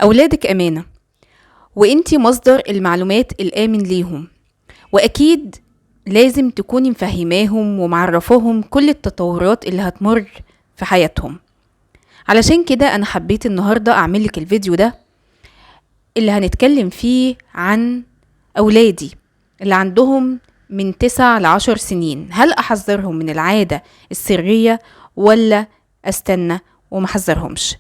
أولادك أمانة، وإنتي مصدر المعلومات الآمن ليهم، وأكيد لازم تكوني مفهماهم ومعرفاهم كل التطورات اللي هتمر في حياتهم. علشان كده أنا حبيت النهاردة أعملك الفيديو ده اللي هنتكلم فيه عن أولادي اللي عندهم من 9 ل10 سنين. هل أحذرهم من العادة السرية ولا أستنى ومحذرهمش؟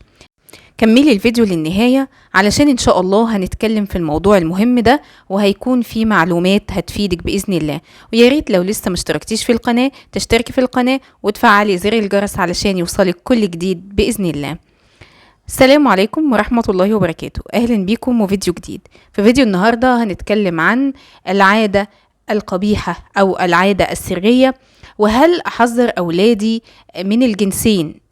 كملي الفيديو للنهاية علشان إن شاء الله هنتكلم في الموضوع المهم ده، وهيكون في معلومات هتفيدك بإذن الله. ويا ريت لو لسه مشتركتيش في القناة تشتركي في القناة وتفعلي زر الجرس علشان يوصلك كل جديد بإذن الله. السلام عليكم ورحمة الله وبركاته، أهلا بيكم وفيديو جديد. في فيديو النهاردة هنتكلم عن العادة القبيحة أو العادة السرية، وهل أحذر أولادي من الجنسين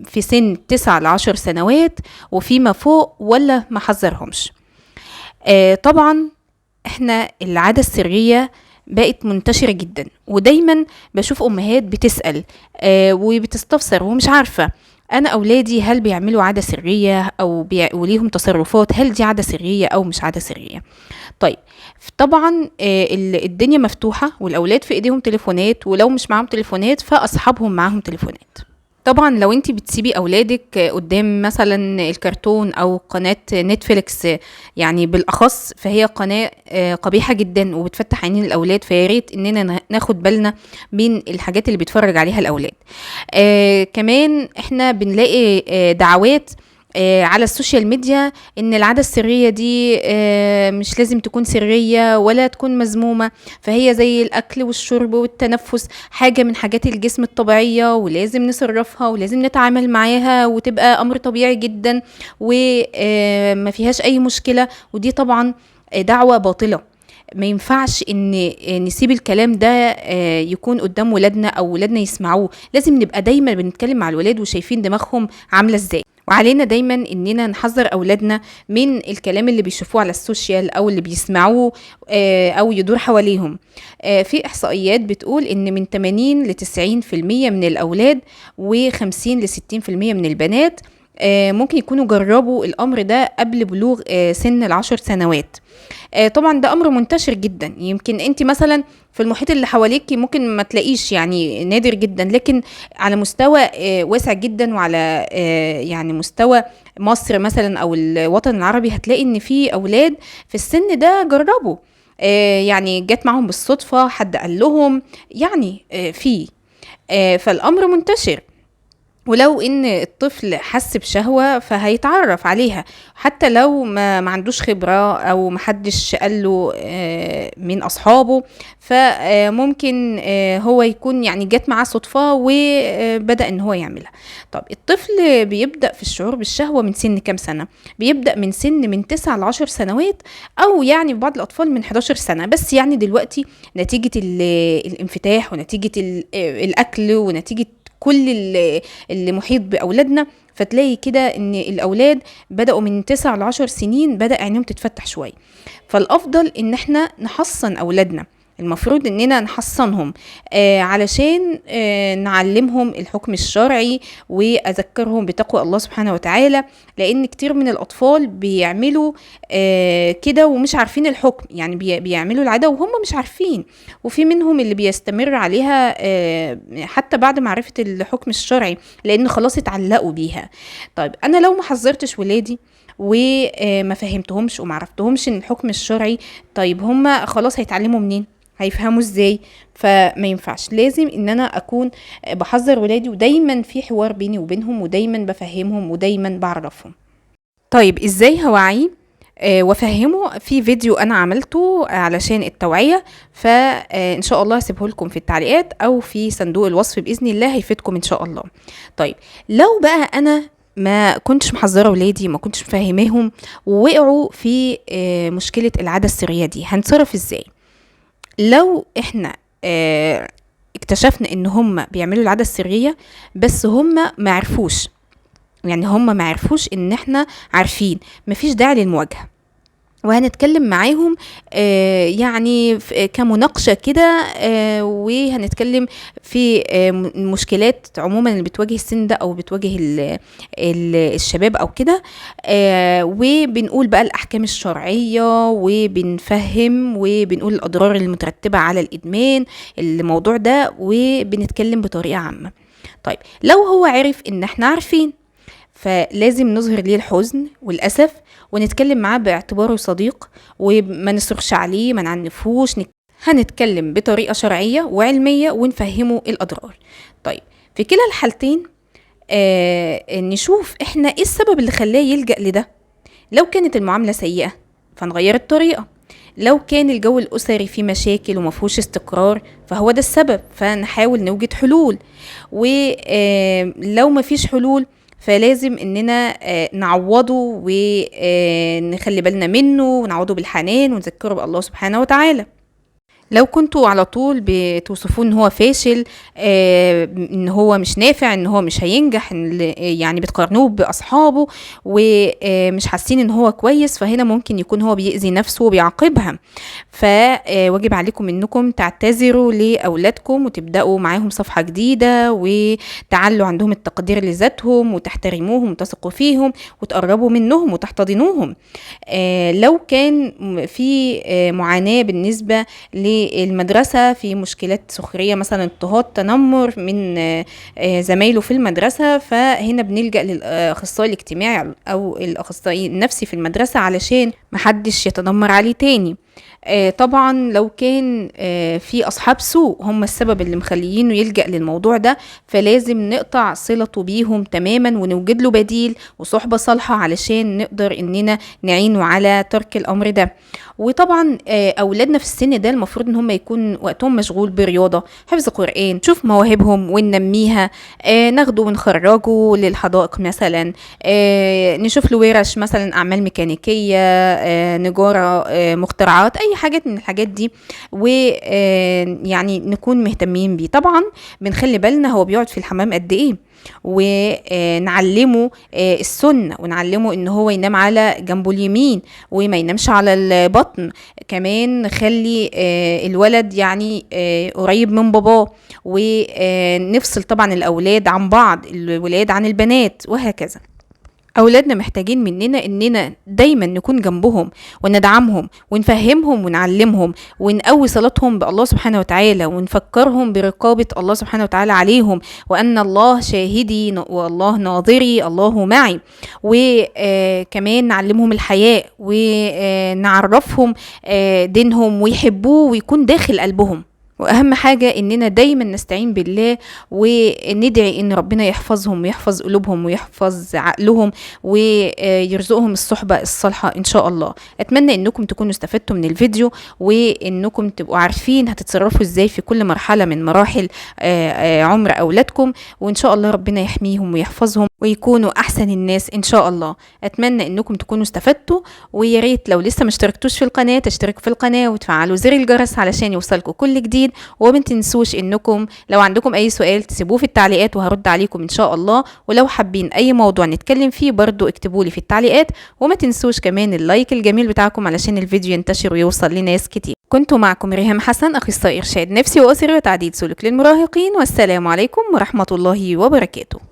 في سن 9 ل10 سنوات وفيما فوق ولا ما حذرهمش؟ طبعا احنا العادة السرية بقت منتشرة جدا، ودايما بشوف أمهات بتسأل وبتستفسر ومش عارفة أنا أولادي هل بيعملوا عادة سرية أو وليهم تصرفات، هل دي عادة سرية أو مش عادة سرية؟ طيب طبعا الدنيا مفتوحة والأولاد في إيديهم تليفونات، ولو مش معاهم تليفونات فأصحابهم معاهم تليفونات. طبعا لو انتي بتسيبي اولادك قدام مثلا الكرتون او قناة نتفليكس يعني بالاخص، فهي قناة قبيحة جدا وبتفتح عينين الاولاد، فياريت اننا ناخد بالنا من الحاجات اللي بيتفرج عليها الاولاد. كمان احنا بنلاقي دعوات على ال social media ان العادة السرية دي مش لازم تكون سرية ولا تكون مذمومة، فهي زي الاكل والشرب والتنفس، حاجة من حاجات الجسم الطبيعية ولازم نصرفها ولازم نتعامل معاها وتبقى امر طبيعي جدا وما فيهاش اي مشكلة. ودي طبعا دعوة باطلة، ما ينفعش ان نسيب الكلام ده يكون قدام ولادنا او ولادنا يسمعوه. لازم نبقى دايما بنتكلم مع الولاد وشايفين دماغهم عاملة ازاي، وعلينا دايما اننا نحذر اولادنا من الكلام اللي بيشوفوه على ال social او اللي بيسمعوه او يدور حواليهم. في احصائيات بتقول ان من 80 ل 90% من الاولاد و50 ل 60% من البنات ممكن يكونوا جربوا الامر ده قبل بلوغ سن 10 سنوات. طبعا ده امر منتشر جدا، يمكن انت مثلا في المحيط اللي حواليكي ممكن ما تلاقيش، يعني نادر جدا، لكن على مستوى واسع جدا وعلى يعني مستوى مصر مثلا او الوطن العربي هتلاقي ان في اولاد في السن ده جربوا، يعني جت معهم بالصدفة، حد قال لهم، يعني في فالامر منتشر. ولو ان الطفل حس بشهوة فهيتعرف عليها حتى لو ما عندوش خبرة او ما حدش قال له من اصحابه، فممكن هو يكون يعني جت معاه صدفة وبدأ ان هو يعملها. طب الطفل بيبدأ في الشعور بالشهوة من سن كام سنة؟ بيبدأ من سن من 9 ل10 سنوات، او يعني بعض الاطفال من 11 سنة، بس يعني دلوقتي نتيجة الانفتاح ونتيجة الاكل ونتيجة كل اللي محيط بأولادنا، فتلاقي كده ان الأولاد بدأوا من 9 ل10 سنين بدأ عينيهم تتفتح شوية. فالأفضل ان احنا نحصن أولادنا، المفروض اننا نحصنهم علشان نعلمهم الحكم الشرعي واذكرهم بتقوى الله سبحانه وتعالى، لان كتير من الاطفال بيعملوا كده ومش عارفين الحكم، يعني بيعملوا العادة وهم مش عارفين، وفي منهم اللي بيستمر عليها حتى بعد معرفة الحكم الشرعي لان خلاص اتعلقوا بيها. طيب انا لو ما حذرتش ولادي وما فهمتهمش وما عرفتهمش ان الحكم الشرعي، طيب هم خلاص هيتعلموا منين؟ هيفهموا ازاي؟ فما ينفعش، لازم ان انا اكون بحذر ولادي ودايما في حوار بيني وبينهم ودايما بفهمهم ودايما بعرفهم. طيب ازاي هوعيه وافهمه؟ في فيديو انا عملته علشان التوعية، فان شاء الله هسيبه لكم في التعليقات او في صندوق الوصف باذن الله، هيفيدكم ان شاء الله. طيب لو بقى انا ما كنتش محذرة ولادي، ما كنتش مفهماهم ووقعوا في مشكلة العادة السرية دي، هنتصرف ازاي؟ لو احنا اكتشفنا ان هم بيعملوا العادة السرية بس هم ما عرفوش، يعني هم ما عرفوش ان احنا عارفين، مفيش داعي للمواجهة. وهنتكلم معاهم يعني كمناقشة كده، وهنتكلم في المشكلات عموما اللي بتواجه السن ده او بتواجه الشباب او كده، وبنقول بقى الاحكام الشرعية، وبنفهم وبنقول الاضرار المترتبة على الادمان الموضوع ده، وبنتكلم بطريقة عامة. طيب لو هو عرف ان احنا عارفين، فلازم نظهر ليه الحزن والأسف، ونتكلم معاه باعتباره صديق، وما نصرخش عليه، ما نعنفوش، هنتكلم بطريقة شرعية وعلمية ونفهمه الأضرار. طيب في كلا الحالتين نشوف احنا ايه السبب اللي خلاه يلجأ لده. لو كانت المعاملة سيئة فنغير الطريقة، لو كان الجو الأسري فيه مشاكل ومفهوش استقرار فهو ده السبب، فنحاول نوجد حلول. ولو مفيش حلول فلازم اننا نعوضه ونخلي بالنا منه ونعوضه بالحنان ونذكره بالله سبحانه وتعالى. لو كنتوا على طول بتوصفوه ان هو فاشل، ان هو مش نافع، ان هو مش هينجح، يعني بتقارنوه باصحابه ومش حاسين ان هو كويس، فهنا ممكن يكون هو بيأذي نفسه وبيعاقبها. فواجب عليكم انكم تعتذروا لاولادكم وتبداوا معاهم صفحة جديدة، وتعلوا عندهم التقدير لذاتهم وتحترموهم وتثقوا فيهم وتقربوا منهم وتحتضنوهم. لو كان في معاناة بالنسبة للمدرسة، في مشكلات سخرية مثلا، اضطهاد، تنمر من زمايله في المدرسة، فهنا بنلجأ للأخصائي الاجتماعي أو الأخصائي النفسي في المدرسة علشان محدش يتنمر عليه تاني. طبعا لو كان في أصحاب سوء هم السبب اللي مخليينه يلجأ للموضوع ده، فلازم نقطع صلته بيهم تماما ونوجد له بديل وصحبة صالحة علشان نقدر إننا نعينه على ترك الأمر ده. وطبعا أولادنا في السن ده المفروض إن هم يكون وقتهم مشغول برياضة، حفظ قرآن، نشوف مواهبهم وننميها، ناخده ونخرجه للحدائق مثلا، نشوف له ورش مثلا، أعمال ميكانيكية، نجارة، مخترعات، أي حاجات من الحاجات دي، ويعني نكون مهتمين بيه. طبعا بنخلي بالنا هو بيقعد في الحمام قد ايه، ونعلمه السنة، ونعلمه ان هو ينام على جنبه اليمين وما ينامش على البطن. كمان نخلي الولد يعني قريب من باباه، ونفصل طبعا الاولاد عن بعض، الولاد عن البنات، وهكذا. أولادنا محتاجين مننا إننا دايما نكون جنبهم وندعمهم ونفهمهم ونعلمهم ونقوي صلاتهم بالله سبحانه وتعالى، ونفكرهم برقابة الله سبحانه وتعالى عليهم، وأن الله شاهدي والله ناظري الله معي. وكمان نعلمهم الحياء ونعرفهم دينهم ويحبوه ويكون داخل قلبهم. واهم حاجة اننا دايما نستعين بالله وندعي ان ربنا يحفظهم ويحفظ قلوبهم ويحفظ عقلهم ويرزقهم الصحبة الصالحة ان شاء الله. اتمنى انكم تكونوا استفدتوا من الفيديو، وانكم تبقوا عارفين هتتصرفوا ازاي في كل مرحلة من مراحل عمر اولادكم، وان شاء الله ربنا يحميهم ويحفظهم ويكونوا احسن الناس ان شاء الله. اتمنى انكم تكونوا استفدتوا، ويا ريت لو لسه ما اشتركتوش في القناة تشتركوا في القناة وتفعلوا زر الجرس علشان يوصلكم كل جديد. وما تنسوش انكم لو عندكم اي سؤال تسيبوه في التعليقات وهرد عليكم ان شاء الله، ولو حابين اي موضوع نتكلم فيه برضو اكتبولي في التعليقات. وما تنسوش كمان ال like الجميل بتاعكم علشان الفيديو ينتشر ويوصل لناس كتير. كنت معكم ريهام حسن، اخصائي ارشاد نفسي واسري وتعديل سلوك للمراهقين، والسلام عليكم ورحمة الله وبركاته.